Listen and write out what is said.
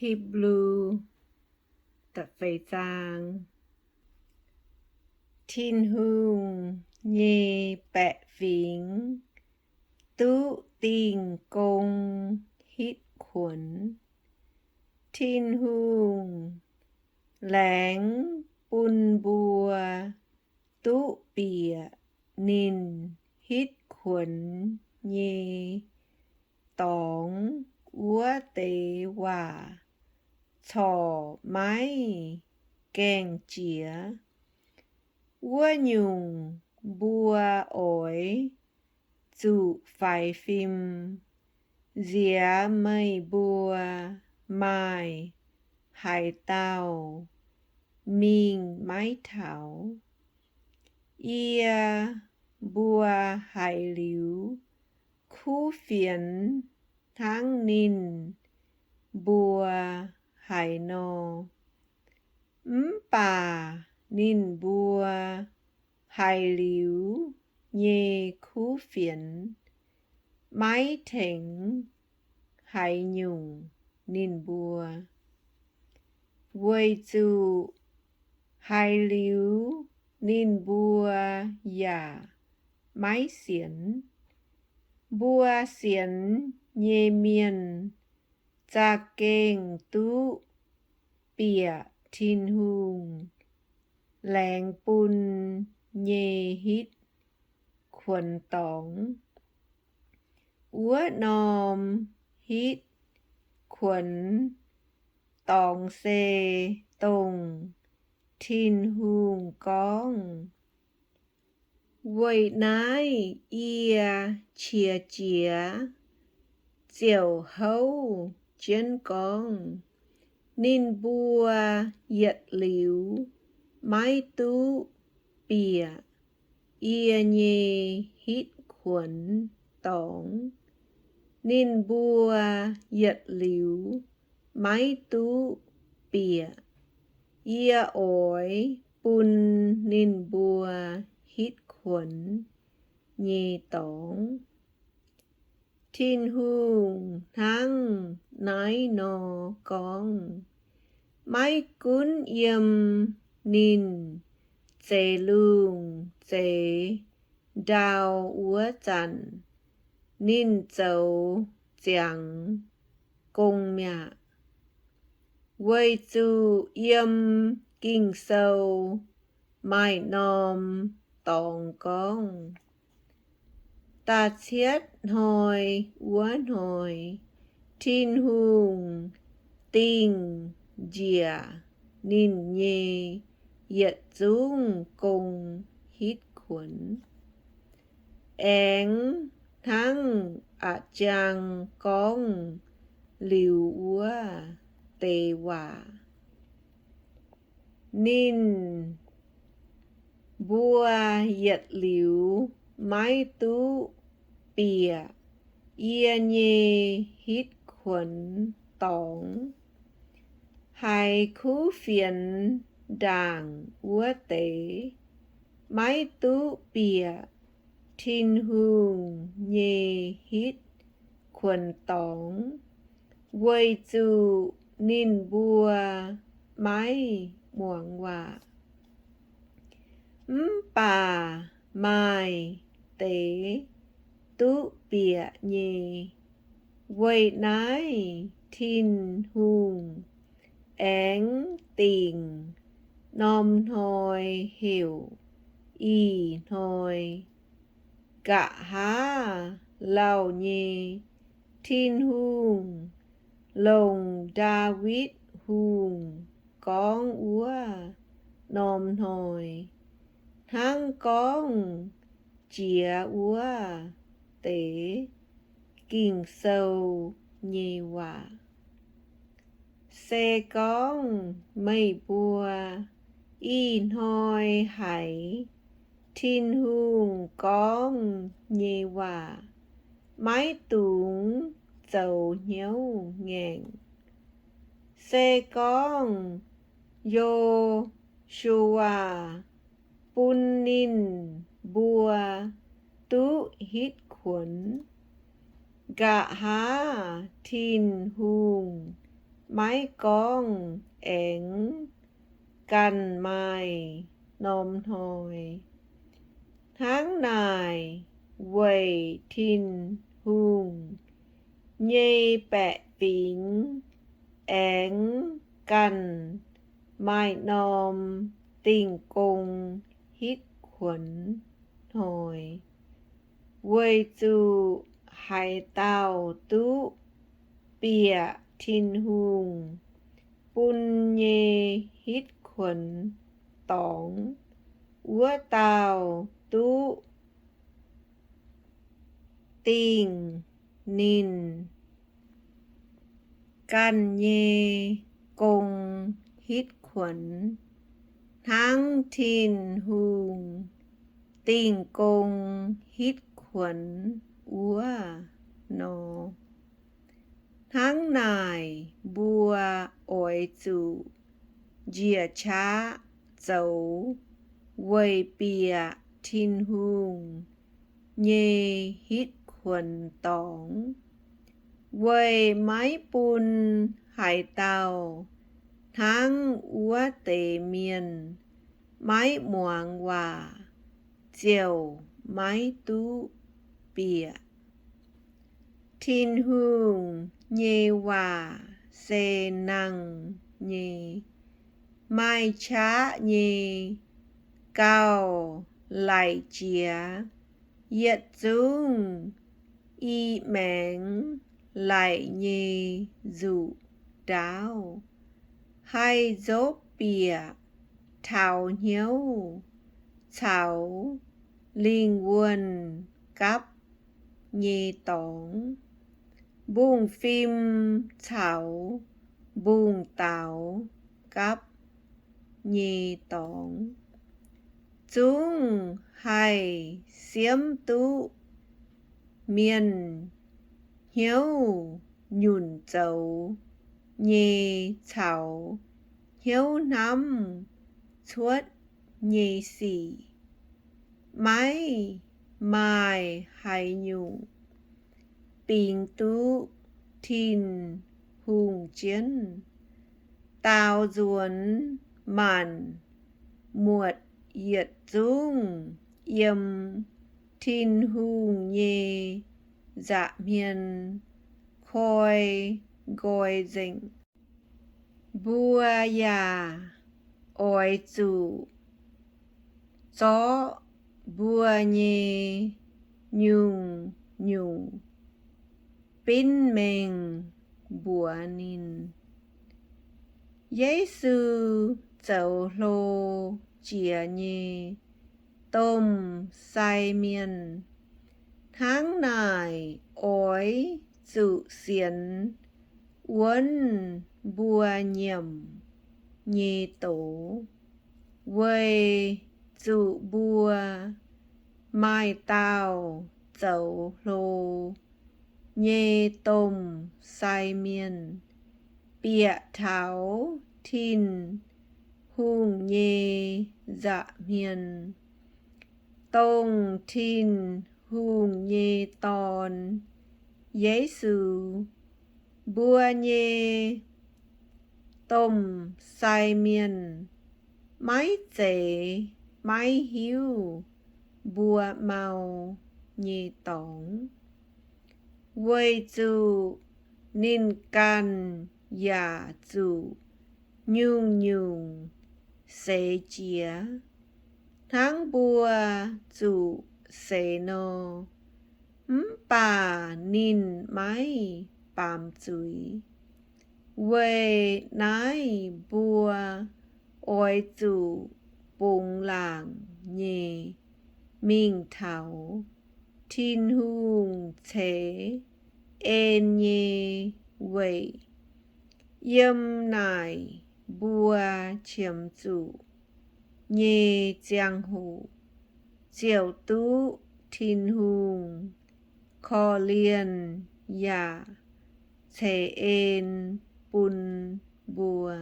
Hipv^lu da'feix zaang. Tin-Hungh nyei baeqc fingx duqv dingh gong hitv kuonx. Tin-Hungh laengz bun mbuo duqv bieqc ninh hitv kuonx nyei dorngx wuov deix waac corc maiv gaengh jiex. Wuov nyungc, mbuo oix zuqc faix fim nziex meih mbuo maaih haaix dauh mingh maiv taux. Yie mbuo haiz liuz kuv fienx hnangv ninh mbuo haiz nor. Mv baac ninh mbuo haiz liuz nyei kuv fienx maiv tengx haaix nyungc ninh mbuo, weic zuqc haiz liuz ninh mbuo yaac maiv sienx. Mbuo sienx nyei mienh za'gengh duqv bieqc Tin-Hungh laengz bun nyei hitv kuonx dorngx. Wuov norm hitv kuonx dorngx se dongh Tin-Hungh gorngv. Weic naaiv yie qiex jiez ziouc houv jienv gorngv, ninh mbuo yietc liuz maiv duqv bieqc yie nyei hitv kuonx dorngx. Ninh mbuo yietc liuz maiv duqv bieqc yie oix bun ninh mbuo hitv kuonx nyei dorngx. Tin-Hungh hnangv naaiv nor gorngv. Maiv gunv yiem ninh zeix lungh zeix ndau wuov zanc, ninh zoux ziangx gong mi'aqv. Weic zuqc yiem Ging-Sou maaih norm dorngx gorngv, da'cietv hnoi wuov hnoi, Tin-Hungh dingh njiec ninh nyei yietc zungv gong hitv kuonx, aengx hnangv a'jang gorngv liuz wuov deix waac. Ninh mbuo yietc liuz maiv duqv bieqc yie nyei hitv kuonx dorngx. Haiz kuv fienx ndaangc wuov deix maiv duqv bieqc Tin-Hungh nyei hitv kuonx dorngx, weic zuqc ninh mbuo maiv muangx waac. Mv baac maaih deix duqv bieqc nyei. Weic naaiv Tin-Hungh aengx dingc norm hnoi heuc ih hnoi. Nqa'haav lauh nyei, Tin-Hungh longc Ndaawitv Hungh gorngv wuov norm hnoi, hnangv gorngv jiex wuov deix Ging-Sou nyei waac, se gorngv meih mbuo ih hnoi haiz Tin-Hungh gorngv nyei waac maiv dungx zoux hnyouv ngaengc. Se gorngv Yo^su^waa bun ninh mbuo duqv hitv kuonx, nqa'haav Tin-Hungh maiv gorngv aengx ganh maaih norm hnoi. Hnangv naaic, weic Tin-Hungh nyei baeqc fingx aengx ganh maaih norm dingh gong hitv kuonx hnoi, weic zuqc haaix dauh duqv bieqc Tin-Hungh bun nyei hitv kuonx dorngx, wuov dauh duqv dingh ninh ganh nyei gong hitv kuonx, hnangv Tin-Hungh dingh gong hitv kuonx wuov nor. Hnangv naaic, mbuo oix zuqc njiec qaqv zoux weic bieqc Tin-Hungh nyei hitv kuonx dorngx, weic maiv bun haaix dauh hnangv wuov deix mienh maiv muangx waac ziouc maiv duqv bieqc. Tin-Hungh nyei waac se nangh nyei, maaih qaqv nyei, gauh laic jiex yietc zungv i maengx laic nyei nzuqc ndaauv, haih nzopv bieqc taux hnyouv caux lingh wuonh gapv nyei dorngx, mbungv-fim caux mbungv daux gapv nyei dorngx, zungv haih siemv duqv mienh hnyouv nyunc zoux nyei caux hnyouv hnamv cuotv nyei sic. Maiv maaih haaix nyungc bingx duqv Tin-Hungh jienv. Daaux nzuonx maanc muotc yietc zungv yiem Tin-Hungh nyei nza'hmien koi nqoi nzengc. Mbuo yaac oix zuqc zorqv mbuo nyei nyungc-nyungc binv mengh mbuox ninh. Yesu zoux hlo jiex nyei domh sai mienh. Hnangv naaic oix zuqc sienx wuonv mbuo nyiemc nyei doz, weic zuqc mbuo maaih dauh zoux hlo nyei domh sai mienh bieqc taux Tin-Hungh nyei nza'hmien, dongh Tin-Hungh nyei Dorn, Yesu. Mbuo nyei domh sai mienh maiv zeiz maiv hiuv mbuo mau nyei dorngx, weic zuqc ninh ganh yaac zuqc nyungc-nyungc seix jiez hnangv mbuo zuqc seix nor, mv baac ninh maiv baamz zuiz. Weic naaiv mbuo oix zuqc bungx laangc nyei mingh taux Tin-Hungh ceix en nyei weic. Yiem naaic mbuo qiemx zuqc nyei ziangh hoc ziouc duqv Tin-Hungh korv-lienh yaac ceix en bun mbuo.